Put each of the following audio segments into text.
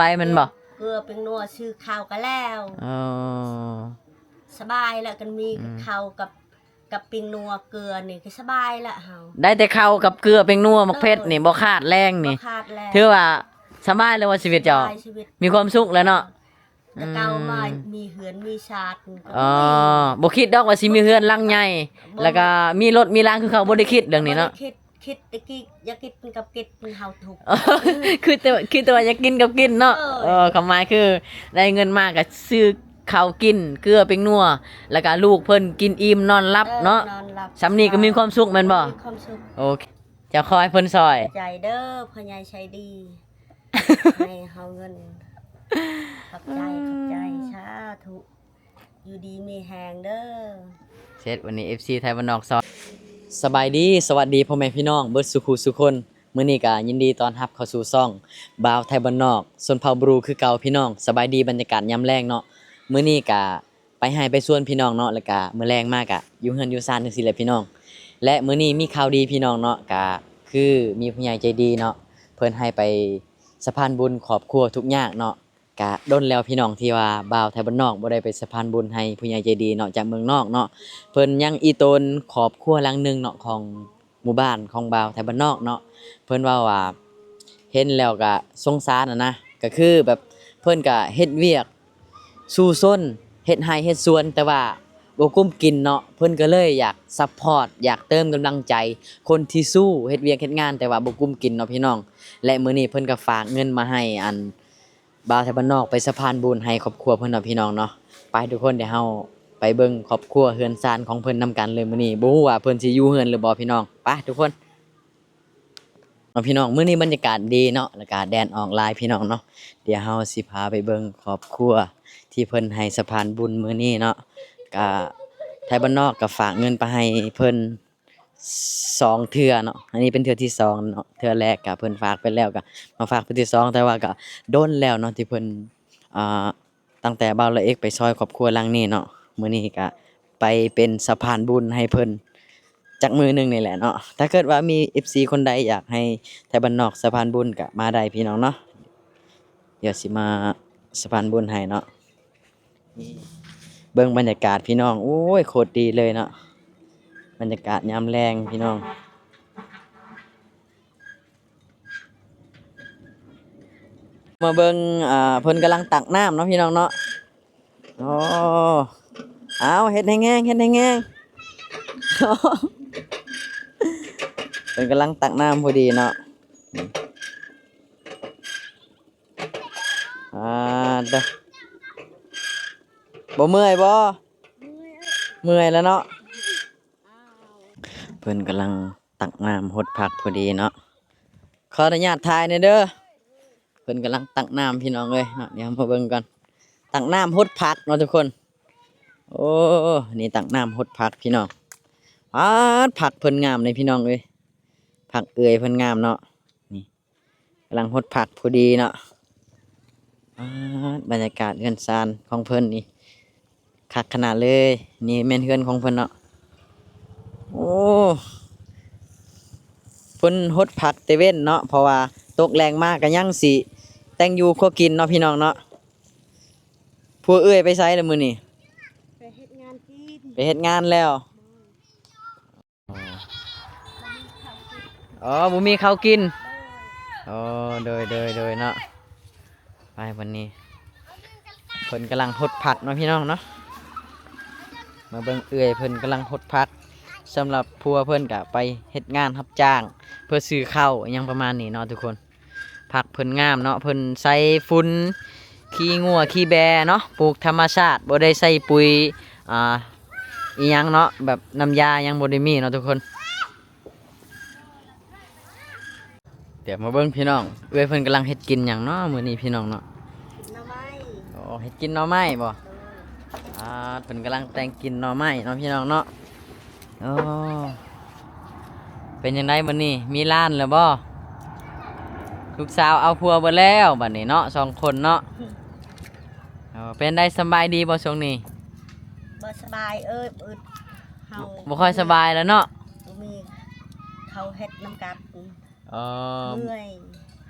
ໄປແມ່ນບໍ່? ເກືອ ແປ້ງນົວ ຊື້ເຂົ້າກໍແລ້ວ. ອໍ ສະບາຍລະ ຄັນມີ ອືມ ເຂົ້າກັບ ກັບແປ້ງນົວ ເກືອນີ້ກໍສະບາຍລະເຮົາ. ໄດ້ແຕ່ເຂົ້າກັບເກືອ ແປ້ງນົວ ໝາກເຜັດນີ້ ເອີ ບໍ່ຂາດແລງນີ້ ບໍ່ຂາດແລງ ຖືວ່າສະບາຍແລ້ວວ່າຊີວິດເຈົ້າ ສະບາຍຊີວິດ ມີຄວາມສຸກແລ້ວເນາະ. ແຕ່ເກົ່າມາ ອືມ ມີເຮືອນມີຊາດ ອໍ ບໍ່ຄິດດອກວ່າຊິມີເຮືອນຫຼັງໃຫຍ່ ບໍ່ ແລ້ວກໍມີລົດມີລາຄືເຂົາ ບໍ່ໄດ້ຄິດເລື່ອງນີ້ເນາະ ບໍ່ໄດ້ຄິດ ຄິດແຕ່ກິນ ຢາກກິນກັບກິນ ເຮົາທຸກ ຄືແຕ່ ຄິດແຕ່ວ່າຢາກກິນກັບກິນເນາະ. ເອີ ເອີ ຄວາມໝາຍຄືໄດ້ເງິນມາກໍຊື້ເຂົ້າກິນ ເກືອ ແປ້ງນົວ ແລ້ວກໍລູກເພິ່ນກິນອີ່ມນອນຫຼັບເນາະ. ເອີ ນອນຫຼັບ ສ່ຳນີ້ກໍມີຄວາມສຸກແມ່ນບໍ່? ມີຄວາມສຸກ. ໂອເຄ ເຈົ້າ ຂໍໃຫ້ເພິ່ນຊ່ອຍ. ຂອບໃຈເດີ ພໍ່ໃຫຍ່ໃຈດີ ໃຫ້ເຮົາເງິນ. ຂອບໃຈ ຂອບໃຈ ສາທຸ ຢູ່ດີມີແຮງເດີ. ເສັດ ວັນນີ້ ເອັຟຊີ ໄທບ້ານນອກສອງ. ສະບາຍດີ ສະຫວັດດີພໍ່ແມ່ພີ່ນ້ອງເບິດສູ່ຄູ່ສູ່ຄົນ. ມື້ນີ້ກໍຍິນດີຕ້ອນຮັບເຂົ້າສູ່ຊ່ອງບ່າວໄທບ້ານນອກ ຊົນເຜົ່າບຣູຄືເກົ່າພີ່ນ້ອງ. ສະບາຍດີ ບັນຍາກາດຍາມແລງເນາະ. ມື້ນີ້ກໍໄປໄຮ່ໄປສວນພີ່ນ້ອງເນາະ ແລ້ວກໍມື້ແລງມາກໍຢູ່ເຮືອນຢູ່ຊານຈັ່ງຊີ້ແຫຼະພີ່ນ້ອງ. ແລະ ມື້ນີ້ມີຂ່າວດີພີ່ນ້ອງເນາະ ກໍຄືມີຜູ້ໃຫຍ່ໃຈດີເນາະ ເພິ່ນໃຫ້ໄປສະພານບຸນຄອບຄົວທຸກຍາກເນາະ. ກະດົນແລ້ວພີ່ນ້ອງ ທີ່ວ່າບ່າວໄທບ້ານນອກບໍ່ໄດ້ໄປສະພານບຸນໃຫ້ຜູ້ໃຫຍ່ໃຈດີເນາະ ຈາກເມືອງນອກເນາະ. ເພິ່ນຍັງອີ່ຕົນຄອບຄົວຫຼັງໜຶ່ງເນາະ ຂອງໝູ່ບ້ານຂອງບ່າວໄທບ້ານນອກເນາະ. ເພິ່ນເວົ້າວ່າເຫັນແລ້ວກະສົງສານຫັ້ນນະ ກະຄືແບບເພິ່ນກະເຮັດວຽກສູ້ຊົນ ເຮັດໄຮ່ເຮັດສວນ ແຕ່ວ່າບໍ່ກຸ້ມກິນເນາະ. ເພິ່ນກະເລີຍຢາກຊັບພອດ ຢາກເຕີມກຳລັງໃຈຄົນທີ່ສູ້ເຮັດວຽກເຮັດງານ ແຕ່ວ່າບໍ່ກຸ້ມກິນເນາະພີ່ນ້ອງ. ແລະ ມື້ນີ້ເພິ່ນກະຝາກເງິນມາໃຫ້ ອັນ ບ່າວໄທບ້ານນອກໄປສະພານບຸນໃຫ້ຄອບຄົວເພິ່ນເນາະພີ່ນ້ອງເນາະ. ໄປທຸກຄົນ ດຽວເຮົາໄປເບິ່ງຄອບຄົວເຮືອນຊານຂອງເພິ່ນນຳກັນເລີຍມື້ນີ້. ບໍ່ຮູ້ວ່າເພິ່ນຊິຢູ່ເຮືອນຫຼືບໍ່ພີ່ນ້ອງ. ໄປທຸກຄົນເນາະພີ່ນ້ອງ. ມື້ນີ້ບັນຍາກາດດີເນາະ ແລ້ວກະແດດອອກຫຼາຍພີ່ນ້ອງເນາະ. ດຽວເຮົາຊິພາໄປເບິ່ງຄອບຄົວທີ່ເພິ່ນໃຫ້ສະພານບຸນມື້ນີ້ເນາະ. ກະໄທບ້ານນອກກະຝາກເງິນໄປໃຫ້ເພິ່ນ ສອງເທື່ອເນາະ. ອັນນີ້ເປັນເທື່ອທີສອງເນາະ. ເທື່ອແລກກະເພິ່ນຝາກໄປແລ້ວ ກະມາຝາກເທື່ອທີສອງ ແຕ່ວ່າກະດົນແລ້ວເນາະ ທີ່ເພິ່ນ ອ່າ ຕັ້ງແຕ່ບ່າວລະເອກໄປຊ່ອຍຄອບຄົວຫຼັງນີ້ເນາະ. ມື້ນີ້ກະໄປເປັນສະພານບຸນໃຫ້ເພິ່ນຈັກມື້ໜຶ່ງນີ້ແຫຼະເນາະ. ຖ້າເກີດວ່າມີເອັຟຊີຄົນໃດຢາກໃຫ້ໄທບ້ານນອກສະພານບຸນກະມາໄດ້ພີ່ນ້ອງເນາະ. ດຽວຊິມາສະພານບຸນໃຫ້ເນາະ. ເບິ່ງບັນຍາກາດພີ່ນ້ອງ ໂອ້ຍ ໂຄດດີເລີຍເນາະ ບັນຍາກາດຍາມແລງພີ່ນ້ອງ. ມາເບິ່ງ ອ່າ ເພິ່ນກຳລັງຕັກນ້ຳເນາະພີ່ນ້ອງເນາະ. ໂອ້ ເອົາ ເຮັດແຮງໆ ເຮັດແຮງໆ. ເພິ່ນກຳລັງຕັກນ້ຳພໍດີເນາະ. ອ່າ ເດີ ບໍ່ເມື່ອຍບໍ່? ເມື່ອຍແລ້ວເນາະ. ເພິ່ນກຳລັງຕັກນ້ຳຫົດຜັກພໍດີເນາະ. ຂໍອະນຸຍາດຖ່າຍແດ່ເດີ. ເພິ່ນກຳລັງຕັກນ້ຳພີ່ນ້ອງເອີຍເນາະ. ດຽວມາເບິ່ງກ່ອນ ຕັກນ້ຳຫົດຜັກເນາະທຸກຄົນ. ໂອ້ ນີ້ຕັກນ້ຳຫົດຜັກພີ່ນ້ອງ. ປາດ ຜັກເພິ່ນງາມເດ້ພີ່ນ້ອງເອີຍ. ຜັກເອື້ອຍເພິ່ນງາມເນາະ. ນີ້ ກຳລັງຫົດຜັກພໍດີເນາະ. ປາດ ບັນຍາກາດເຮືອນຊານຂອງເພິ່ນນີ້ຄັກຂະໜາດເລີຍ. ນີ້ແມ່ນເຮືອນຂອງເພິ່ນເນາະ. ໂອ້ ເພິ່ນຫົດຜັກແຕ່ເວັນເນາະ ເພາະວ່າຕົກແລງມາກໍຍັງຊິແຕ່ງຢູ່ຄົວກິນເນາະພີ່ນ້ອງເນາະ. ຜົວເອື້ອຍໄປໃສລະມື້ນີ້? ໄປເຮັດງານກິນ. ໄປເຮັດງານແລ້ວ. ອໍ ບໍ່ມີເຂົ້າກິນ. ອໍ ໂດຍ ໂດຍ ໂດຍເນາະ. ໄປບັດນີ້ ເພິ່ນກຳລັງຫົດຜັກເນາະພີ່ນ້ອງເນາະ. ມາເບິ່ງເອື້ອຍເພິ່ນກຳລັງຫົດຜັກ. ສຳລັບຜົວເພິ່ນກະໄປເຮັດງານຮັບຈ້າງ ເພື່ອຊື້ເຂົ້າ ອີ່ຫຍັງປະມານນີ້ເນາະທຸກຄົນ. ຜັກເພິ່ນງາມເນາະ ເພິ່ນໃສ່ຝຸ່ນຂີ້ງົວຂີ້ແບເນາະ ປູກທຳມະຊາດ ບໍ່ໄດ້ໃສ່ປຸ໋ຍ ອ່າ ອີ່ຫຍັງເນາະ ແບບນ້ຳຢາຫຍັງບໍ່ໄດ້ມີເນາະທຸກຄົນ. ດຽວມາເບິ່ງພີ່ນ້ອງ ເອື້ອຍເພິ່ນກຳລັງເຮັດກິນຫຍັງເນາະມື້ນີ້ພີ່ນ້ອງເນາະ. ໜໍ່ໄມ້. ໂອ້ ເຮັດກິນໜໍ່ໄມ້ບໍ່? ໂດຍ. ອ່າ ເພິ່ນກຳລັງແຕ່ງກິນໜໍ່ໄມ້ເນາະພີ່ນ້ອງເນາະ. ໂອ້ ເປັນຈັ່ງໃດມື້ນີ້ ມີຫຼານແລ້ວບໍ່? ລູກສາວເອົາຜົວເບິດແລ້ວບັດນີ້ເນາະ ສອງຄົນເນາະ. ເອີ ເປັນໃດ ສະບາຍດີບໍ່ຊ່ວງນີ້? ບໍ່ສະບາຍເອີຍ ອຶດ ເຮົາ ບໍ່ຄ່ອຍສະບາຍແລ້ວເນາະ. ບໍ່ມີເຂົາເຮັດນຳກັນ. ອໍ ເມື່ອຍ.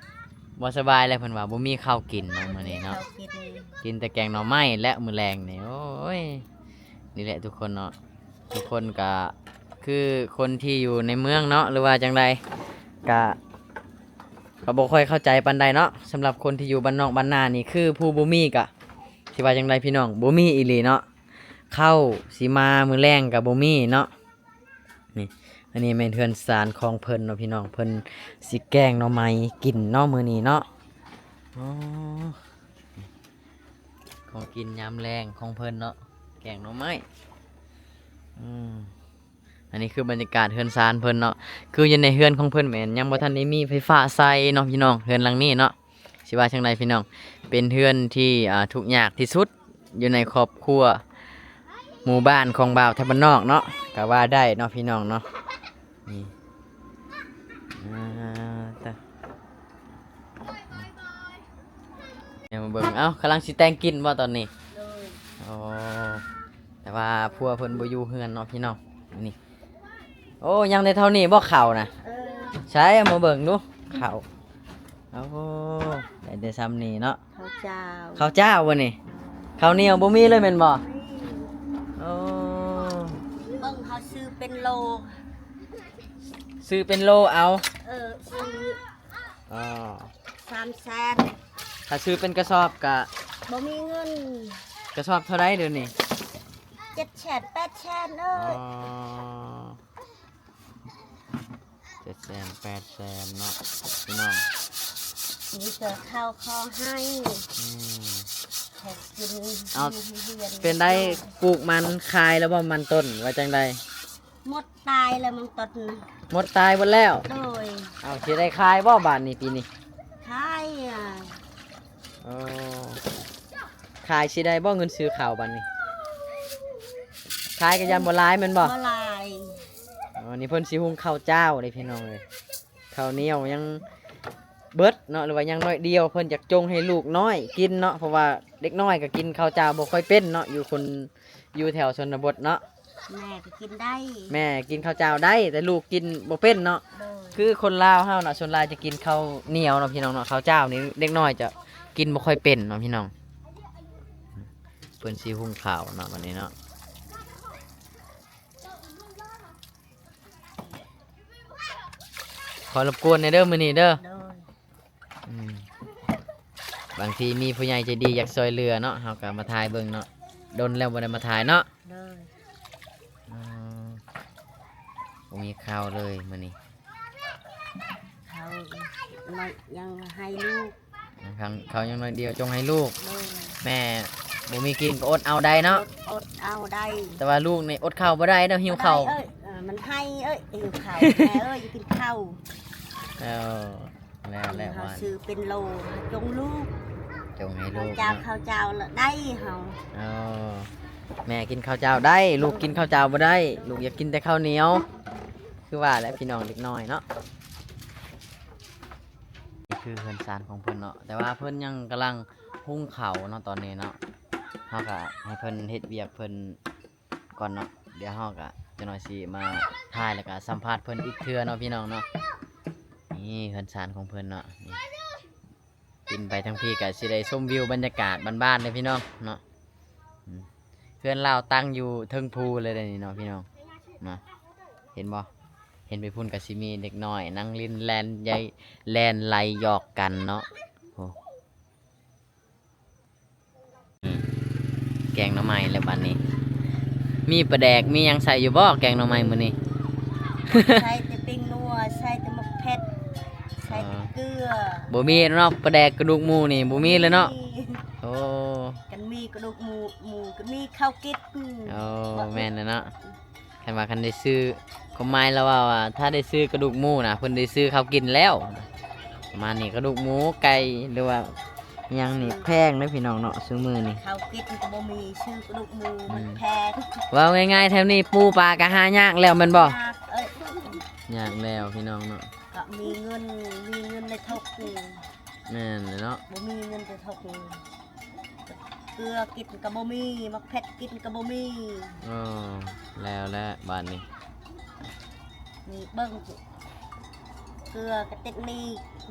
ບໍ່ສະບາຍແລ້ວ ເພິ່ນວ່າບໍ່ມີເຂົ້າກິນເນາະມື້ນີ້ເນາະ. ເຂົ້າກິນ ກິນແຕ່ແກງໜໍ່ໄມ້ແຫຼະມື້ແລງນີ້. ໂອ້ຍ ນີ້ແຫຼະທຸກຄົນເນາະ, ທຸກຄົນກະຄືຄົນທີ່ຢູ່ໃນເມືອງເນາະ ຫຼືວ່າຈັ່ງໃດ ກະ ກໍບໍ່ຄ່ອຍເຂົ້າໃຈປານໃດເນາະ. ສຳລັບຄົນທີ່ຢູ່ບ້ານນອກບ້ານນານີ້ ຄືຜູ້ບໍ່ມີກະ ຊິວ່າຈັ່ງໃດພີ່ນ້ອງ, ບໍ່ມີອີ່ຫຼີເນາະ. ເຂົ້າຊິມາມື້ແລງກໍບໍ່ມີເນາະ. ນີ້ ອັນນີ້ແມ່ນເຮືອນຊານຂອງເພິ່ນເນາະພີ່ນ້ອງ, ເພິ່ນຊິແກງໜໍ່ໄມ້ກິນເນາະມື້ນີ້ເນາະ. ອໍ ຂອງກິນຍາມແລງຂອງເພິ່ນເນາະ, ແກງໜໍ່ໄມ້. ອືມ ອັນນີ້ຄືບັນຍາກາດເຮືອນຊານເພິ່ນເນາະ, ຄືຢູ່ໃນເຮືອນຂອງເພິ່ນແມ່ນຍັງບໍ່ທັນໄດ້ມີໄຟຟ້າໃຊ້ເນາະພີ່ນ້ອງ. ເຮືອນຫຼັງນີ້ເນາະ ຊິວ່າຈັ່ງໃດພີ່ນ້ອງ, ເປັນເຮືອນທີ່ ອ່າ ທຸກຍາກທີ່ສຸດຢູ່ໃນຄອບຄົວໝູ່ບ້ານຂອງບ່າວໄທບ້ານນອກເນາະ ກໍວ່າໄດ້ເນາະພີ່ນ້ອງເນາະ. ນີ້ ອ່າ ຕະ ດຽວມາເບິ່ງ. ເອົ້າ ກຳລັງຊິແຕ່ງກິນບໍ່ຕອນນີ້? ໂດຍ. ອໍ ແຕ່ວ່າຜົວເພິ່ນບໍ່ຢູ່ເຮືອນເນາະພີ່ນ້ອງ. ນີ້ ໂອ້ ຍັງໄດ້ເທົ່ານີ້ບໍ່ເຂົ້ານະ? ເອີ ໃສ ເອົາມາເບິ່ງດູເຂົ້າ. ໂອ້ ໄດ້ແຕ່ຊ່ຳນີ້ເນາະ. ເຂົ້າເຈົ້າ ເຂົ້າເຈົ້າບໍ່ນີ້? ເຂົ້າໜຽວບໍ່ມີເລີຍແມ່ນບໍ່? ບໍ່ມີ. ໂອ້ ເບິ່ງ ເຮົາຊື້ເປັນໂລ ຊື້ເປັນໂລເອົາ. ເອີ ຊື້ ອໍ ສາມແສນ. ຖ້າຊື້ເປັນກະສອບກະບໍ່ມີເງິນ. ກະສອບເທົ່າໃດດຽວນີ້? ເຈັດແສນ ແປດແສນເອີຍ. ອໍ ເຈັດແສນ ແປດແສນເນາະພີ່ນ້ອງ. ມີແຕ່ເຂົ້າຂໍໃຫ້ ອືມ ໃຫ້ກິນ. ເອົາ ເປັນໄດ ປູກມັນຂາຍແລ້ວບໍ່ ມັນຕົ້ນ ວ່າຈັ່ງໃດ? ໝົດຕາຍແລ້ວມັນຕົ້ນ. ໝົດຕາຍໝົດແລ້ວ? ໂດຍ. ເອົາ ຊິໄດ້ຂາຍບໍ່ບາດນີ້ປີນີ້? ຂາຍ. ອໍ ຂາຍຊິໄດ້ບໍ່ເງິນຊື້ເຂົ້າບາດນີ້? ຂາຍກໍຢ້ານບໍ່ຫຼາຍແມ່ນບໍ່? ບໍ່ຫຼາຍ. ອໍ ນີ້ເພິ່ນຊິຫຸງເຂົ້າຈ້າວເດ້ພີ່ນ້ອງເອີຍ, ເຂົ້າໜຽວຍັງເບິດເນາະ ຫຼືວ່າຍັງໜ້ອຍດຽວ. ເພິ່ນຢາກຈົ່ງໃຫ້ລູກນ້ອຍກິນເນາະ ເພາະວ່າເດັກນ້ອຍກໍກິນເຂົ້າຈ້າວບໍ່ຄ່ອຍເປັນເນາະ ຢູ່ຄົນ ຢູ່ແຖວຊົນນະບົດເນາະ. ແມ່ກໍກິນໄດ້ ແມ່ກິນເຂົ້າຈ້າວໄດ້ ແຕ່ລູກກິນບໍ່ເປັນເນາະ. ໂດຍ. ຄືຄົນລາວເຮົານະ ສ່ວນຫຼາຍຈະກິນເຂົ້າໜຽວເນາະພີ່ນ້ອງເນາະ, ເຂົ້າຈ້າວນີ້ເດັກນ້ອຍຈະກິນບໍ່ຄ່ອຍເປັນເນາະພີ່ນ້ອງ. ເພິ່ນຊິຫຸງເຂົ້າເນາະ ບັດນີ້ເນາະ. ຂໍລົບກວນແດ່ເດີມື້ນີ້ເດີ. ໂດຍ. ອືມ ບາງທີມີຜູ້ໃຫຍ່ໃຈດີຢາກຊ່ວຍເຫຼືອເນາະ ເຮົາກໍມາຖ່າຍເບິ່ງເນາະ, ດົນແລ້ວບໍ່ໄດ້ມາຖ່າຍເນາະ. ໂດຍ. ອືມ ບໍ່ມີເຂົ້າເລີຍມື້ນີ້. ເຂົາຍັງໃຫ້ລູກ ເຂົາຍັງໜ້ອຍດຽວຈົ່ງໃຫ້ລູກ. ໂດຍ. ແມ່ບໍ່ມີກິນກໍອົດເອົາໄດ້ເນາະ. ອົດເອົາໄດ້ ແຕ່ວ່າລູກນີ້ອົດເຂົ້າບໍ່ໄດ້ເນາະ ຫິວເຂົ້າ. ເອີຍ ມັນໄຫ້ເອີຍ ຫິວເຂົ້າ ແມ່ເອີຍ ຢາກກິນເຂົ້າ. ເອີ ແລ້ວ ແລ້ວ ເຮົາຊື້ເປັນໂລ ຈົ່ງລູກ ຈົ່ງໃຫ້ລູກເນາະ. ເຂົ້າຈ້າວ ເຂົ້າຈ້າວລະໄດ້ເຮົາ. ອໍ ແມ່ກິນເຂົ້າຈ້າວໄດ້ ລູກກິນເຂົ້າຈ້າວບໍ່ໄດ້. ໂດຍ. ລູກຢາກກິນແຕ່ເຂົ້າໜຽວ ຄືວ່າແຫຼະພີ່ນ້ອງ ເດັກນ້ອຍເນາະ. ນີ້ຄືເຮືອນຊານຂອງເພິ່ນເນາະ ແຕ່ວ່າເພິ່ນຍັງກຳລັງຫຸງເຂົ້າເນາະຕອນນີ້ເນາະ. ເຮົາກະໃຫ້ເພິ່ນເຮັດວຽກເພິ່ນ ກ່ອນເນາະ. ດຽວເຮົາກະຈັກໜ້ອຍຊິມາຖ່າຍ ແລ້ວກະສຳພາດເພິ່ນອີກເທື່ອເນາະພີ່ນ້ອງເນາະ. ນີ້ເຮືອນຊານຂອງເພິ່ນເນາະ. ນີ້ ປິ່ນໄປທາງພີ້ກະຊິໄດ້ຊົມວິວບັນຍາກາດບ້ານໆເລີຍພີ່ນ້ອງເນາະ. ອືມ ເຮືອນລາວຕັ້ງຢູ່ເທິງພູເລີຍເດ້ນີ້ເນາະພີ່ນ້ອງເນາະ. ເຫັນບໍ່? ເຫັນໄປພຸ້ນກະຊິມີເດັກນ້ອຍນັ່ງຫຼິ້ນແລ່ນໃຍ ແລ່ນໄລ່ຫຍອກກັນເນາະ. ໂອ້ ອືມ ແກງໜໍ່ໄມ້ແລ້ວບາດນີ້. ມີປາແດກມີຫຍັງໃສ່ຢູ່ບໍ່ແກງໜໍ່ໄມ້ມື້ນີ້? ໃສ່ແຕ່ປີ້ງງົວ ໃສ່ແຕ່ໝາກເຜັດ ໃສ່ແຕ່ເກືອ. ອໍ ບໍ່ມີເນາະ ປາແດກກະດູກໝູນີ້ບໍ່ມີເລີຍເນາະ. ບໍ່ມີ. ໂອ້ ຄັນມີກະດູກໝູ ໝູກໍມີເຂົ້າກິນ. ໂອ້ ບໍ່ ແມ່ນແລ້ວເນາະ. ຄັນວ່າ ຄັນໄດ້ຊື້ ຄວາມໝາຍລາວເວົ້າວ່າ ຖ້າໄດ້ຊື້ກະດູກໝູນະ ເພິ່ນໄດ້ຊື້ເຂົ້າກິນແລ້ວ ປະມານນີ້. ກະດູກໝູ ໄກ່ ຫຼືວ່າຫຍັງນີ້ແພງເດ້ພີ່ນ້ອງເນາະ ຊຸມື້ນີ້. ເຂົ້າກິນກໍບໍ່ມີ ຊື້ກະດູກໝູມັນແພງ. ອືມ ເວົ້າງ່າຍໆ ແຖວນີ້ປູປາກໍຫາຍາກແລ້ວແມ່ນບໍ່? ຍາກເອີຍ ຍາກແລ້ວພີ່ນ້ອງເນາະ. ກໍມີເງິນ ມີເງິນໄດ້ທົກ. ແມ່ນແຫຼະເນາະ ບໍ່ມີເງິນໄດ້ທົກ. ເກືອກິນກໍບໍ່ມີ ໝາກເຜັດກິນກໍບໍ່ມີ. ເອີ ແລ້ວແຫຼະບາດນີ້. ນີ້ເບິ່ງ ເກືອກໍຕິດໜີ້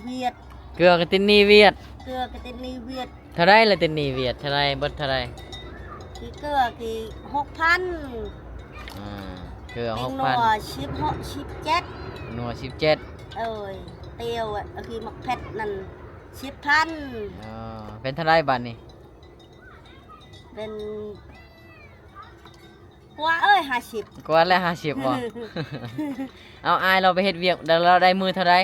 ຫວຽດ. ເກືອກໍຕິດໜີ້ຫວຽດ ເກືອກໍຕິດໜີ້ຫວຽດ. ເທົ່າໃດລະຕິດໜີ້ຫວຽດ ເທົ່າໃດ ເບິດເທົ່າໃດ? ຂີ້ເກືອກີຫົກພັນ ອ່າ ເກືອຫົກພັນ ແປ້ງນົວສິບຫົກ ສິບເຈັດ ນົວສິບເຈັດ. ໂອ້ຍ ຕຽວ ຂີ້ໝາກເຜັດນັ້ນສິບພັນ. ອໍ ເປັນເທົ່າໃດບາດນີ້? ເປັນ ກວ່າເອີຍ ຫ້າສິບ ກວ່າແລ້ວ ຫ້າສິບບໍ່? ເອົາ ອ້າຍລາວໄປເຮັດວຽກ ແລ້ວລາວໄດ້ມື້ເທົ່າໃດ?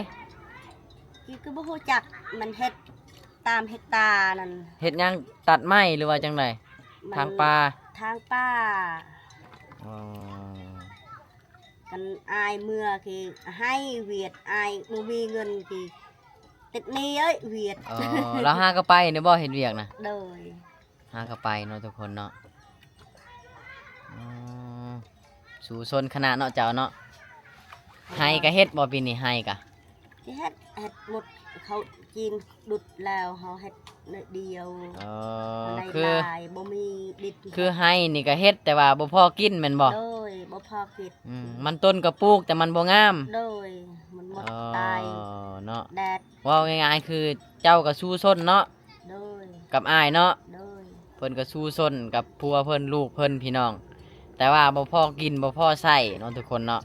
ກີກໍບໍ່ຮູ້ຈັກ ມັນເຮັດຕາມເຮັດຕານັ້ນ. ເຮັດຫຍັງ? ຕັດໄມ້ ຫຼືວ່າຈັ່ງໃດ? ມັນ ຖາງປ່າ ຖາງປ່າ. ອໍ ຄັນອ້າຍເມືອ ຄືໃຫ້ຫວຽດ ອ້າຍບໍ່ມີເງິນ ຄືຕິດໜີ້ເອີຍຫວຽດ. ອໍ ລາວຫາກໍໄປນີ້ບໍ່ ເຮັດວຽກນະ? ໂດຍ ຫາກໍໄປເນາະທຸກຄົນເນາະ. ອໍ ສູ້ຊົນຂະໜາດເນາະເຈົ້າເນາະ. ໄຮ່ກໍເຮັດບໍ່ປີນີ້? ໄຮ່ກະ ຊິເຮັດ ເຮັດໝົດ ເຂົ້າຈີນດຸດແລ້ວ ເຮົາເຮັດໜ້ອຍດຽວ. ອໍ ມັນໄດ້ ຄື ຫຼາຍ ບໍ່ມີດິນ. ຄືໄຮ່ນີ້ກໍເຮັດ ແຕ່ວ່າບໍ່ພໍກິນແມ່ນບໍ່? ໂດຍ ບໍ່ພໍກິນ. ອືມ ມັນຕົ້ນກໍປູກ ແຕ່ມັນບໍ່ງາມ. ໂດຍ ມັນໝົດ ອໍ ຕາຍ ເນາະ ແດດ. ເວົ້າງ່າຍໆ ຄືເຈົ້າກໍສູ້ຊົນເນາະ. ໂດຍ ກັບອ້າຍເນາະ. ໂດຍ ເພິ່ນກໍສູ້ຊົນກັບຜົວເພິ່ນ ລູກເພິ່ນ ພີ່ນ້ອງ ແຕ່ວ່າບໍ່ພໍກິນ ບໍ່ພໍໃຊ້ເນາະທຸກຄົນເນາະ.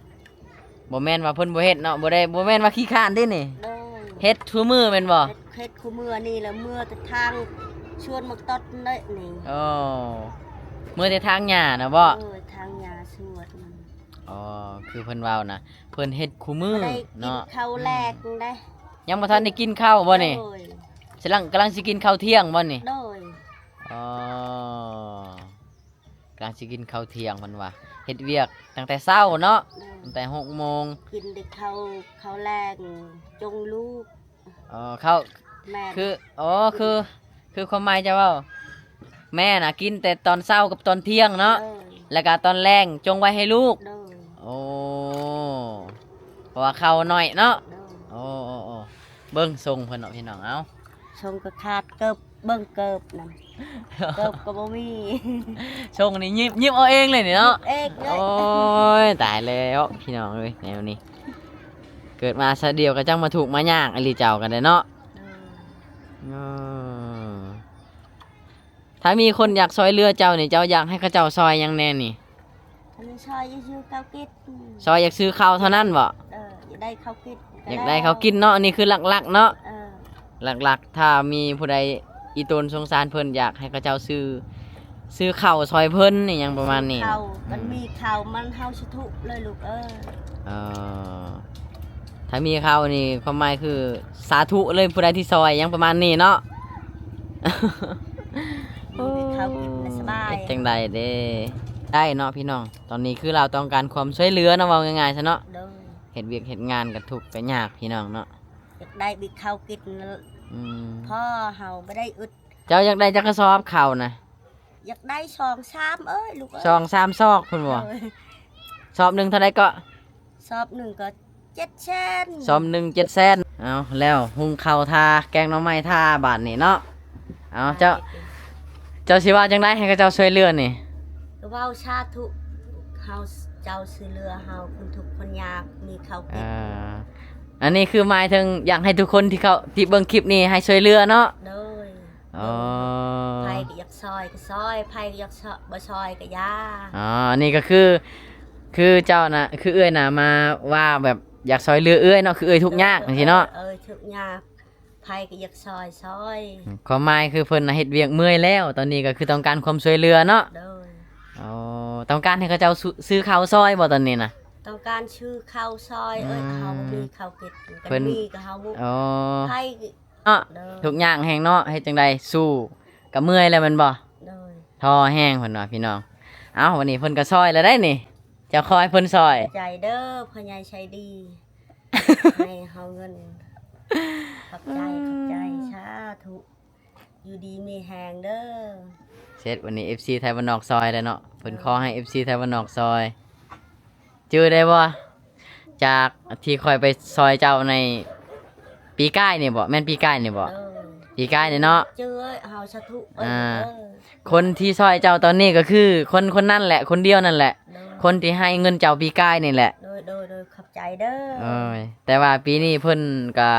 ບໍ່ແມ່ນວ່າເພິ່ນບໍ່ເຮັດເນາະ ບໍ່ໄດ້ ບໍ່ແມ່ນວ່າຂີ້ຄ້ານເດ້ນີ້. ໂດຍ ເຮັດທຸມື້ແມ່ນບໍ່? ເຮັດ ເຮັດຄູ່ມື້ນີ້ລະ ເມືອແຕ່ທາງສວນໝາກຕອດເດ້ນີ້. ອໍ ເມືອແຕ່ທາງຫຍ້ານະບໍ່? ໂດຍ ທາງຫຍ້າສວນ. ອໍ ຄືເພິ່ນເວົ້ານະ ເພິ່ນເຮັດຄູ່ມື້ ບໍ່ໄດ້ກິນ ເນາະ ເຂົ້າແລງເດ້. ອືມ ຍັງບໍ່ທັນໄດ້ກິນເຂົ້າບໍ່ນີ້? ໂດຍ ສະລັງ ກຳລັງຊິກິນເຂົ້າທ່ຽງບໍ່ນີ້? ໂດຍ ອໍ ກຳລັງຊິກິນເຂົ້າທ່ຽງເພິ່ນວ່າ. ເຮັດວຽກຕັ້ງແຕ່ເຊົ້າເນາະ. ໂດຍ ຕັ້ງແຕ່ຫົກໂມງ ກິນແຕ່ເຂົ້າ ເຂົ້າແລງຈົ່ງລູກ. ອໍ ເຂົ້າ ແມ່ນ ຄື ອໍ ຄື ຄືຄວາມໝາຍຈະເວົ້າ ແມ່ນະ ກິນແຕ່ຕອນເຊົ້າກັບຕອນທ່ຽງເນາະ. ໂດຍ ແລ້ວກະຕອນແລງຈົ່ງໄວ້ໃຫ້ລູກ. ໂດຍ ໂອ້ ເພາະວ່າເຂົ້າໜ້ອຍເນາະ. ໂດຍ ໂອ້ ໂອ້ ໂອ້ ເບິ່ງຊົງເພິ່ນເນາະພີ່ນ້ອງ. ເອົ້າ ຊົງກໍຂາດເກີບ ເບິ່ງເກີບນັ້ນ ເກີບກໍບໍ່ມີ. ຊົງນີ້ຍິບ ຍິບເອົາເອງເລີຍນີ້ເນາະ. ຍິບເອງເລີຍ. ໂອ້ຍ ຕາຍແລ້ວພີ່ນ້ອງເອີຍ ແນວນີ້ ເກີດມາຊາດດຽວກໍຈັ່ງມາທຸກມາຍາກອີ່ຫຼີເຈົ້າກໍໄດ້ເນາະ. ໂດຍ ເອີ ຖ້າມີຄົນຢາກຊ່ອຍເຫຼືອເຈົ້ານີ້ ເຈົ້າຢາກໃຫ້ເຂົາເຈົ້າຊ່ອຍຫຍັງແດ່ນີ້? ອັນນີ້ຊ່ອຍຢາກຊື້ເຂົ້າກິນ. ຊ່ອຍຢາກຊື້ເຂົ້າເທົ່ານັ້ນບໍ? ເອີ ຢາກໄດ້ເຂົ້າກິນ. ຢາກໄດ້ເຂົ້າກິນເນາະ ອັນນີ້ຄືຫຼັກໆເນາະ. ເອີ ຫຼັກໆ ຖ້າມີຜູ້ໃດອີ່ຕົນສົງສານເພິ່ນ ຢາກໃຫ້ເຂົາເຈົ້າຊື້ ຊື້ເຂົ້າຊ່ອຍເພິ່ນອີ່ຫຍັງປະມານນີ້. ເຂົ້າ ອືມ ມັນມີເຂົ້າມັນເຮົາສາທຸເລີຍລູກເອີຍ. ເອີ ຖ້າມີເຂົ້ານີ້ ຄວາມໝາຍຄືສາທຸເລີຍ ຜູ້ໃດທີ່ຊ່ອຍຫຍັງປະມານນີ້ເນາະ. ມີເຂົ້າກິນລະສະບາຍ. ເຮັດຈັ່ງໃດເດ້ ໄດ້ເນາະພີ່ນ້ອງ. ຕອນນີ້ຄືລາວຕ້ອງການຄວາມຊ່ວຍເຫຼືອເນາະ ເວົ້າງ່າຍໆຊະເນາະ. ໂດຍ ເຮັດວຽກເຮັດງານກໍທຸກກໍຍາກພີ່ນ້ອງເນາະ. ຢາກໄດ້ບິກເຂົ້າກິນ. ອືມ ພໍເຮົາບໍ່ໄດ້ອຶດ. ເຈົ້າຢາກໄດ້ຈັກກະສອບເຂົ້ານະ? ຢາກໄດ້ສອງສາມເອີຍລູກເອີຍ. ສອງສາມຊອກພຸ້ນບໍ່? ໂດຍ ຊອບໜຶ່ງເທົ່າໃດເກາະ? ຊອບໜຶ່ງກໍເຈັດແສນ. ຊອບໜຶ່ງເຈັດແສນ. ເອົາແລ້ວ ຫຸງເຂົ້າທ່າ ແກງໜໍ່ໄມ້ທ່າບາດນີ້ເນາະ. ເອົາ ເຈົ້າ ເຈົ້າຊິວ່າຈັ່ງໃດໃຫ້ເຂົາເຈົ້າຊ່ວຍເຫຼືອນີ້? ກໍເວົ້າສາທຸ ເຮົາ ເຈົ້າຊ່ວຍເຫຼືອເຮົາຄົນທຸກຄົນຍາກມີເຂົ້າກິນ. ອ່າ ອັນນີ້ຄືໝາຍເຖິງຢາກໃຫ້ທຸກຄົນທີ່ເຂົ້າ ທີ່ເບິ່ງຄລິບນີ້ໃຫ້ຊ່ວຍເຫຼືອເນາະ. ໂດຍ ອໍ ໃຜກໍຢາກຊ່ອຍກໍຊ່ອຍ ໃຜກໍຢາກຊ່ອຍ ບໍ່ຊ່ອຍກໍຢ່າ. ອໍ ອັນນີ້ກໍຄື ຄືເຈົ້ານະ ຄືເອື້ອຍນະ ມາວ່າແບບຢາກຊ່ອຍເຫຼືອເອື້ອຍເນາະ ຄືເອື້ອຍທຸກຍາກຈັ່ງຊີ້ເນາະ. ເອີ ເອີ ທຸກຍາກ ໃຜກໍຢາກຊ່ອຍ ຊ່ອຍ. ຄວາມໝາຍຄືເພິ່ນນະເຮັດວຽກເມື່ອຍແລ້ວ ຕອນນີ້ກໍຄືຕ້ອງການຄວາມຊ່ວຍເຫຼືອເນາະ. ໂດຍ ອໍ ຕ້ອງການໃຫ້ເຂົາເຈົ້າຊື້ ຊື້ເຂົ້າຊ່ອຍບໍ່ຕອນນີ້ນະ? ຕ້ອງການຊື້ເຂົ້າຊ່ອຍເອີຍ. ອືມ ເຮົາບໍ່ມີເຂົ້າກິນ ເພິ່ນມີກໍເຮົາບໍ່ ອໍ ໃຜ ເນາະ. ໂດຍ ທຸກຍາກແຮງເນາະ ເຮັດຈັ່ງໃດ ສູ້ກໍເມື່ອຍແລ້ວແມ່ນບໍ່? ໂດຍ ທໍ້ແຮງເພິ່ນວ່າພີ່ນ້ອງ. ເອົ້າ ວັນນີ້ເພິ່ນກໍຊ່ອຍແລ້ວໄດ໋ນີ້ ເຈົ້າຂໍໃຫ້ເພິ່ນຊ່ອຍ. ຂອບໃຈເດີພໍ່ໃຫຍ່ໃຈດີ ໃຫ້ເຮົາເງິນ. ຂອບໃຈ ຂອບໃຈ ສາທຸ ຢູ່ດີມີແຮງເດີ. ເສັດ ວັນນີ້ເອັຟຊີໄທບ້ານນອກຊ່ອຍແລ້ວເນາະ ເພິ່ນ ເອີ ຂໍໃຫ້ເອັຟຊີໄທບ້ານນອກຊ່ອຍ. ຈື່ໄດ້ບໍ່ ຈາກທີ່ຂ້ອຍໄປຊ່ອຍເຈົ້າໃນປີກາຍນີ້ບໍ? ແມ່ນປີກາຍນີ້ບໍ? ເອີ ປີກາຍນີ້ເນາະ. ຈື່ເອີຍ ເຮົາສາທຸເອີຍ. ອ່າ ເອີ ຄົນທີ່ຊ່ອຍເຈົ້າຕອນນີ້ກໍຄືຄົນ ຄົນນັ້ນແຫຼະ ຄົນດຽວນັ້ນແຫຼະ. ໂດຍ ຄົນທີ່ໃຫ້ເງິນເຈົ້າປີກາຍນີ້ແຫຼະ. ໂດຍ ໂດຍ ໂດຍ ຂອບໃຈເດີ. ໂດຍ ແຕ່ວ່າປີນີ້ເພິ່ນກະ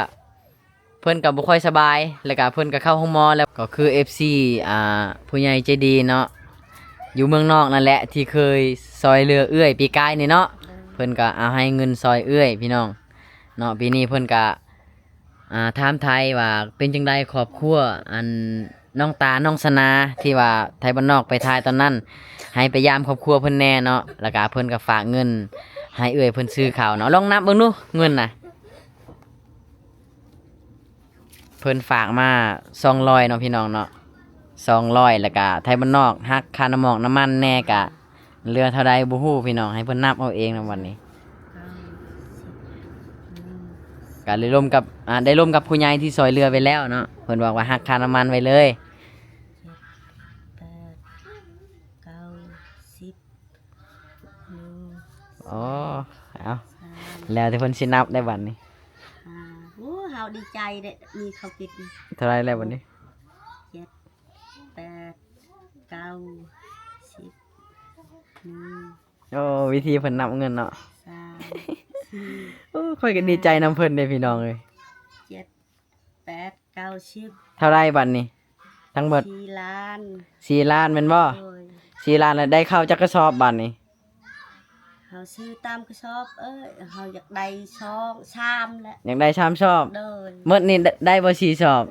ເພິ່ນກໍບໍ່ຄ່ອຍສະບາຍ ແລ້ວກໍເພິ່ນກໍເຂົ້າໂຮງໝໍແລ້ວ. ກໍຄືເອັຟຊີ ອ່າ ຜູ້ໃຫຍ່ໃຈດີເນາະ ຢູ່ເມືອງນອກນັ້ນແຫຼະ ທີ່ເຄີຍຊ່ອຍເຫຼືອເອື້ອຍປີກາຍນີ້ເນາະ. ເພິ່ນກໍເອົາໃຫ້ເງິນຊ່ອຍເອື້ອຍພີ່ນ້ອງເນາະ. ປີນີ້ເພິ່ນກໍ ອ່າ ຖາມໄທວ່າເປັນຈັ່ງໃດຄອບຄົວ ອັນ ນ້ອງຕາ ນ້ອງສະໜາ ທີ່ວ່າໄທບ້ານນອກໄປຖ່າຍຕອນນັ້ນ ໃຫ້ໄປຢາມຄອບຄົວເພິ່ນແດ່ເນາະ. ແລ້ວກໍເພິ່ນກໍຝາກເງິນໃຫ້ເອື້ອຍເພິ່ນຊື້ເຂົ້າເນາະ. ລອງນັບເບິ່ງດູເງິນນະ ເພິ່ນຝາກມາສອງຮ້ອຍເນາະ ພີ່ນ້ອງເນາະ ສອງຮ້ອຍ. ແລ້ວກະໄທບ້ານນອກຫັກຄ່ານ້ຳໝອກນ້ຳມັນແດ່ ກະເຫຼືອເທົ່າໃດບໍ່ຮູ້ພີ່ນ້ອງ ໃຫ້ເພິ່ນນັບເອົາເອງນຳບັດນີ້. ກະໄດ້ລົມກັບ ອ່າ ໄດ້ລົມກັບຜູ້ໃຫຍ່ທີ່ຊ່ອຍເຫຼືອໄປແລ້ວເນາະ ເພິ່ນບອກວ່າຫັກຄ່ານ້ຳມັນໄວ້ເລີຍ. ເຈັດ ແປດ ເກົ້າ ສິບ ໜຶ່ງ ອໍ ເອົາ ສາມ ແລ້ວແຕ່ເພິ່ນຊິນັບໄດ້ບັດນີ້. ໂອ້ ເຮົາດີໃຈເດ້ ມີເຂົ້າກິນ. ເທົ່າໃດແລ້ວບັດນີ້? ເຈັດ ແປດ ເກົ້າ ສິບ ໜຶ່ງ ໂອ້ ວິທີເພິ່ນນັບເງິນເນາະ. ສາມ ສີ່ ໂອ້ ຂ້ອຍກໍດີໃຈນຳເພິ່ນເດ້ພີ່ນ້ອງເອີຍ. ເຈັດ ແປດ ເກົ້າ ສິບ ເທົ່າໃດບັດນີ້ ທັງໝົດ? ສີ່ລ້ານ ສີ່ລ້ານແມ່ນບໍ່? ໂດຍ ສີ່ລ້ານ ແລ້ວໄດ້ເຂົ້າຈັກກະສອບບັດນີ້? ເຮົາຊື້ຕາມກະສອບເອີຍ ເຮົາຢາກໄດ້ສອງ ສາມແຫຼະ. ຢາກໄດ້ສາມສອບ. ໂດຍ ໝົດນີ້ ໄດ້ ໄດ້ບໍ່ສີ່ສອບ?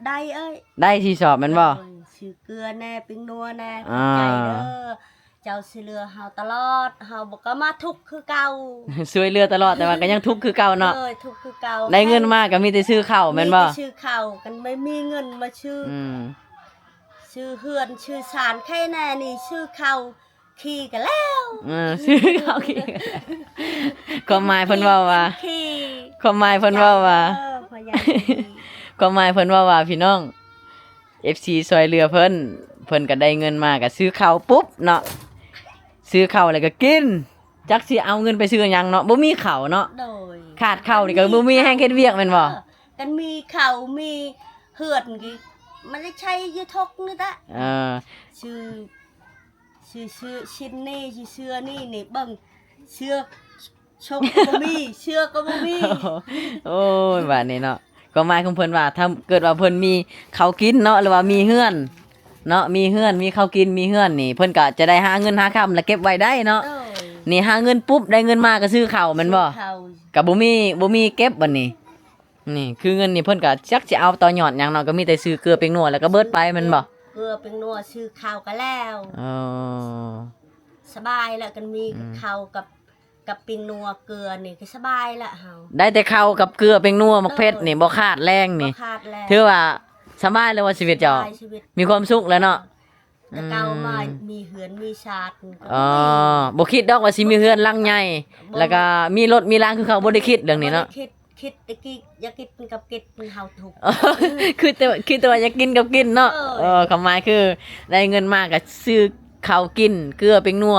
ໄດ້ເອີຍ ໄດ້ສີ່ສອບແມ່ນບໍ່? ໂດຍ ຊື້ເກືອແດ່ ແປ້ງນົວແດ່. ອ່າ ຂອບໃຈເດີ ເຈົ້າຊ່ວຍເຫຼືອເຮົາຕະຫຼອດ ເຮົາກໍມາທຸກຄືເກົ່າ. ຊ່ວຍເຫຼືອຕະຫຼອດ ແຕ່ວ່າກໍຍັງທຸກຄືເກົ່າເນາະ. ໂດຍ ທຸກຄືເກົ່າ ໄດ້ເງິນມາກໍມີແຕ່ຊື້ເຂົ້າແມ່ນບໍ່? ມີແຕ່ຊື້ເຂົ້າ ຄັນບໍ່ມີເງິນມາຊື້ ອືມ ຊື້ເຮືອນຊື້ຊານ ໃຄແນ່ນີ້ ຊື້ເຂົ້າ ຂີ່ກໍແລ້ວ. ເອີ ຊື້ເຂົ້າຂີ່ ຄວາມໝາຍເພິ່ນເວົ້າວ່າ ຂີ່ ຄວາມໝາຍເພິ່ນເວົ້າວ່າ ເອີ ພໍ່ໃຫຍ່ ຄວາມໝາຍເພິ່ນເວົ້າວ່າ ພີ່ນ້ອງ ເອັຟຊີຊ່ອຍເຫຼືອເພິ່ນ ເພິ່ນກໍໄດ້ເງິນມາກໍຊື້ເຂົ້າປຸບເນາະ ຊື້ເຂົ້າແລ້ວກໍກິນ ຈັກຊິເອົາເງິນໄປຊື້ຫຍັງເນາະ ບໍ່ມີເຂົ້າເນາະ. ໂດຍ ຂາດເຂົ້ານີ້ກໍບໍ່ມີແຮງເຮັດວຽກແມ່ນບໍ່? ເອີ ຄັນມີເຂົ້າມີເຮືອນນີ້ ມັນໄດ້ໃຊ້ຢູ່ທົກນີ້ຕະ. ເອີ ຊື້ ຊື້ ຊື້ຊິ້ນນີ້ ຊື້ເສື້ອນີ້ ນີ້ເບິ່ງ ເສື້ອ ຊົກກໍບໍ່ມີ ເສື້ອກໍບໍ່ມີ. ໂອ້ຍ ບາດນີ້ເນາະ ຄວາມໝາຍຂອງເພິ່ນວ່າ ຖ້າເກີດວ່າເພິ່ນມີເຂົ້າກິນເນາະ ຫຼືວ່າມີເຮືອນເນາະ ມີເຮືອນ ມີເຂົ້າກິນ ມີເຮືອນນີ້ ເພິ່ນກໍຈະໄດ້ຫາເງິນຫາຄຳ ແລ້ວເກັບໄວ້ໄດ້ເນາະ. ໂດຍ ນີ້ຫາເງິນປຸບ ໄດ້ເງິນມາກໍຊື້ເຂົ້າແມ່ນບໍ່? ຊື້ເຂົ້າ ກໍບໍ່ມີ ບໍ່ມີເກັບບັດນີ້. ນີ້ຄືເງິນນີ້ເພິ່ນກໍຈັກຊິເອົາຕໍ່ຍອດຫຍັງເນາະ ກໍມີແຕ່ຊື້ເກືອແປ້ງນົວແລ້ວກໍເບິດໄປແມ່ນບໍ່? ເກືອແປ້ງນົວ ຊື້ເຂົ້າກໍແລ້ວ. ອໍ ສະບາຍແລ້ວ ຄັນມີ ອືມ ເຂົ້າກັບ ກັບແປ້ງນົວເກືອນີ້ກໍສະບາຍແລ້ວເຮົາ ໄດ້ແຕ່ເຂົ້າກັບເກືອແປ້ງນົວໝາກເຜັດນີ້ ໂດຍ ບໍ່ຂາດແລງນີ້ ບໍ່ຂາດແລງ ຖືວ່າສະບາຍແລ້ວວ່າຊີວິດເຈົ້າ ສະບາຍຊີວິດ ມີຄວາມສຸກແລ້ວເນາະ. ແຕ່ເກົ່າມາ ອືມ ມີເຮືອນມີຊານກໍ ອໍ ບໍ່ຄິດດອກວ່າຊິມີເຮືອນຫຼັງໃຫຍ່ ບໍ່ ແລ້ວກໍມີລົດມີລາຄືເຂົາ ບໍ່ໄດ້ຄິດເລື່ອງນີ້ເນາະ ບໍ່ໄດ້ຄິດ ຄິດແຕ່ກິນ ຢາກກິນກັບກິນ ເຮົາທຸກ ຄິດແຕ່ ຄິດແຕ່ວ່າຢາກກິນກັບກິນເນາະ. ເອີ ເອີ ຄວາມໝາຍຄືໄດ້ເງິນມາກໍຊື້ເຂົ້າກິນ ເກືອແປ້ງນົວ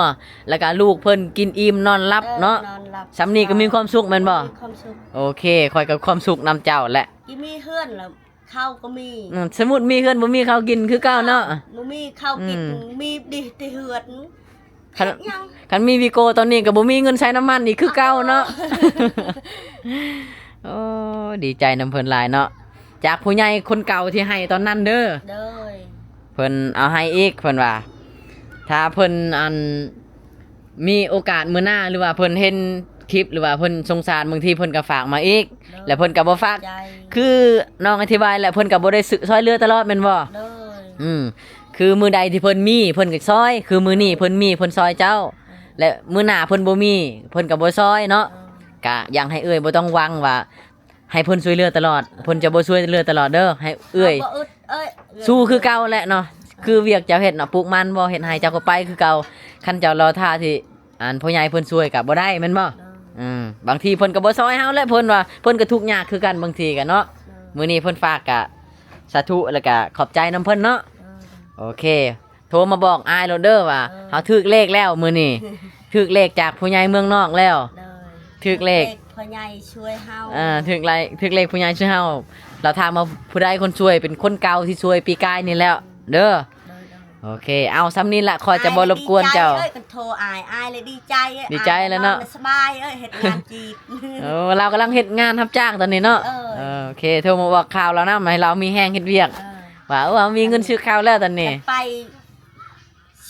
ແລ້ວກໍລູກເພິ່ນກິນອີ່ມນອນຫຼັບເນາະ. ເອີ ນອນຫຼັບ ສ່ຳນີ້ກໍມີຄວາມສຸກແມ່ນບໍ່? ມີຄວາມສຸກ ໂອເຄ ຂ້ອຍກໍຄວາມສຸກນຳເຈົ້າແຫຼະ ທີ່ມີເຮືອນແລ້ວ ເຂົ້າກໍມີ ອືມ ສົມມຸດມີເຮືອນບໍ່ມີເຂົ້າກິນຄືເກົ່າເນາະ ບໍ່ມີເຂົ້າກິນ ອືມ ມີດິແຕ່ເຮືອນ ຄັນ ເຮັດຫຍັງ ຄັນມີວີໂກ້ຕອນນີ້ກໍບໍ່ມີເງິນໃຊ້ນ້ຳມັນອີກຄືເກົ່າເນາະ. ໂອ້ ດີໃຈນຳເພິ່ນຫຼາຍເນາະ ຈາກຜູ້ໃຫຍ່ຄົນເກົ່າທີ່ໃຫ້ຕອນນັ້ນເດີ ໂດຍ ເພິ່ນເອົາໃຫ້ອີກ ເພິ່ນວ່າ ຖ້າເພິ່ນ ອັນ ມີໂອກາດມື້ໜ້າ ຫຼືວ່າເພິ່ນເຫັນຄລິບ ຫຼືວ່າເພິ່ນສົງສານ ບາງທີເພິ່ນກໍຝາກມາອີກ ໂດຍ ແລ້ວເພິ່ນກໍບໍ່ຝາກ ໃຈ ຄືນ້ອງອະທິບາຍແຫຼະ ເພິ່ນກໍບໍ່ໄດ້ຊ່ອຍເຫຼືອຕະຫຼອດແມ່ນບໍ່? ໂດຍ ອືມ ຄືມື້ໃດທີ່ເພິ່ນມີ ເພິ່ນກໍຊ່ອຍ ຄືມື້ນີ້ເພິ່ນມີ ເພິ່ນຊ່ອຍເຈົ້າ ອືມ ແລະ ມື້ໜ້າເພິ່ນບໍ່ມີ ເພິ່ນກໍບໍ່ຊ່ອຍເນາະ. ອືມ ກະຢາກໃຫ້ເອື້ອຍບໍ່ຕ້ອງຫວັງວ່າ ໃຫ້ເພິ່ນຊ່ວຍເຫຼືອຕະຫຼອດ ເພິ່ນຈະບໍ່ຊ່ວຍເຫຼືອຕະຫຼອດເດີ ໃຫ້ເອື້ອຍ ເຮົາບໍ່ອຶດ ເອີຍ ສູ້ຄືເກົ່າແຫຼະເນາະ ຄືວຽກເຈົ້າເຮັດເນາະ ປູກມັນບໍ່ ເຮັດໄຮ່ເຈົ້າກໍໄປຄືເກົ່າ ຄັນເຈົ້າລໍຖ້າທີ່ ອັນ ຜູ້ໃຫຍ່ເພິ່ນຊ່ວຍກໍບໍ່ໄດ້ແມ່ນບໍ່? ເອີ ອືມ ບາງທີເພິ່ນກໍບໍ່ຊ່ອຍເຮົາແຫຼະ ເພິ່ນວ່າເພິ່ນກໍທຸກຍາກຄືກັນບາງທີກໍເນາະ ເອີ ມື້ນີ້ເພິ່ນຝາກກໍສາທຸ ແລ້ວກໍຂອບໃຈນຳເພິ່ນເນາະ ເອີ ໂອເຄ. ໂທມາບອກອ້າຍໂລດເດີວ່າ ເອີ ເຮົາຖືກເລກແລ້ວມື້ນີ້ ຖືກເລກຈາກຜູ້ໃຫຍ່ເມືອງນອກແລ້ວ ໂດຍ ຖືກເລກ ຖືກເລກຜູ້ໃຫຍ່ຊ່ວຍເຮົາ ເອີ ຖືກເລກ ຖືກເລກຜູ້ໃຫຍ່ຊ່ວຍເຮົາ ລາວຖາມວ່າຜູ້ໃດຄົນຊ່ວຍ ເປັນຄົນເກົ່າທີ່ຊ່ວຍປີກາຍນີ້ແຫຼະເດີ ໂດຍ ໂດຍ ໂອເຄ ເອົາ ສ່ຳນີ້ລະ ຂ້ອຍຈະບໍ່ລົບກວນເຈົ້າ. ອ້າຍລະດີໃຈເອີຍ ຄັນໂທອ້າຍ ອ້າຍລະດີໃຈເອີຍ. ດີໃຈແລ້ວເນາະ ສະບາຍເອີຍ ເຮັດງານຈີບ. ໂອ້ ລາວກຳລັງເຮັດງານຮັບຈ້າງຕອນນີ້ເນາະ. ເອີ ໂອເຄ ໂທມາບອກຂ່າວລາວນຳ ໃຫ້ລາວມີແຮງເຮັດວຽກ. ເອີ ວ່າ ໂອ້ ເຮົາມີເງິນຊື້ເຂົ້າແລ້ວຕອນນີ້. ຄັນໄປ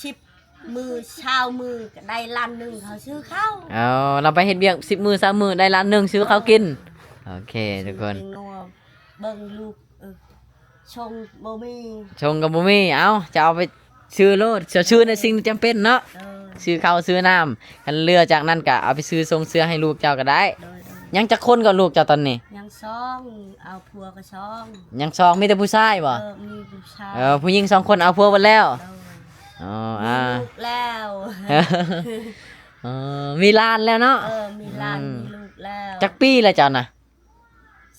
ສິບມື້ ຊາວມື້ ກໍໄດ້ລ້ານໜຶ່ງ ເຂົາຊື້ເຂົ້າ. ເອົາ ລາວໄປເຮັດວຽກສິບມື້ ຊາວມື້ ໄດ້ລ້ານໜຶ່ງ ຊື້ເຂົ້າກິນ. ເອີ ໂອເຄ ທຸກຄົນ ຊື້ແປ້ງນົວ ເບິ່ງລູກ. ເອີ ຊົງບໍ່ມີ ຊົງກໍບໍ່ມີ. ເອົ້າ ຈະເອົາໄປຊື້ໂລດ ຈະຊື້ໃນສິ່ງທີ່ຈຳເປັນເນາະ. ເອີ ຊື້ເຂົ້າຊື້ນ້ຳ ຄັນເຫຼືອຈາກນັ້ນກໍເອົາໄປຊື້ຊົງເສື້ອໃຫ້ລູກເຈົ້າກໍໄດ້. ໂດຍໆ ຍັງຈັກຄົນກໍລູກເຈົ້າຕອນນີ້? ຍັງສອງ ເອົາຜົວກໍສອງ. ຍັງສອງ ມີແຕ່ຜູ້ຊາຍບໍ່? ເອີ ມີຜູ້ຊາຍ. ເອີ ຜູ້ຍິງສອງຄົນເອົາຜົວເບິດແລ້ວ. ໂດຍ. ອໍ ມີ ອ່າ ລູກແລ້ວ. ອໍ ມີຫຼານແລ້ວເນາະ. ເອີ ມີຫຼານ ອືມ ມີລູກແລ້ວ. ຈັກປີແລ້ວເຈົ້ານະ?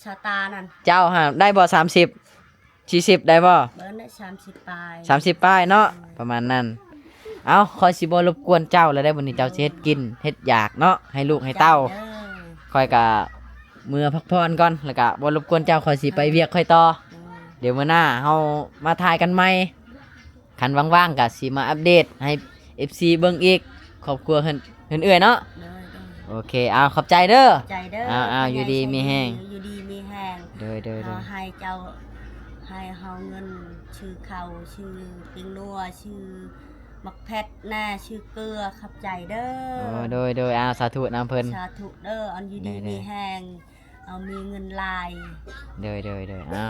ຊາຕານັ້ນ ເຈົ້າຫາໄດ້ບໍ່ ສາມສິບ ສີ່ສິບ ໄດ້ບໍ່? ເບິ່ງໄດ້ ສາມສິບປາຍ ສາມສິບປາຍເນາະ. ອືມ ປະມານນັ້ນ. ເອົ້າ ຂ້ອຍຊິບໍ່ລົບກວນເຈົ້າແລ້ວເດ້ ມື້ນີ້ເຈົ້າຊິເຮັດກິນເຮັດຢາກເນາະ ໃຫ້ລູກໃຫ້ເຕົ້າ. ເຈົ້າເດີ ຂ້ອຍກະເມືອພັກຜ່ອນກ່ອນ ແລ້ວກະບໍ່ລົບກວນເຈົ້າ ຂ້ອຍຊິໄປວຽກຂ້ອຍຕໍ່. ອືມ ດຽວມື້ໜ້າເຮົາມາຖ່າຍກັນໃໝ່. ຄັນວ່າງໆກໍຊິມາອັບເດດໃຫ້ເອັຟຊີເບິ່ງອີກ ຄອບຄົວເຮືອນ ເຮືອນເອື້ອຍເນາະ. ໂດຍໆ ໂອເຄ ເອົາ ຂອບໃຈເດີ ຂອບໃຈເດີ. ເອົາໆ ຢູ່ດີມີແຮງ ຢູ່ດີມີແຮງ. ໂດຍໆໆ ຂໍໃຫ້ເຈົ້າ ໃຫ້ເຮົາເງິນຊື້ເຂົ້າ ຊື້ແປ້ງນົວ ຊື້ໝາກແພັດແດ່ ຊື້ເກືອ. ຂອບໃຈເດີ. ໂອ້ ໂດຍໆ ເອົາ ສາທຸນຳເພິ່ນ ສາທຸເດີ. ອັນຢູ່ດີມີແຮງ ເອົາ ມີເງິນຫຼາຍ. ໂດຍໆໆ ເອົາ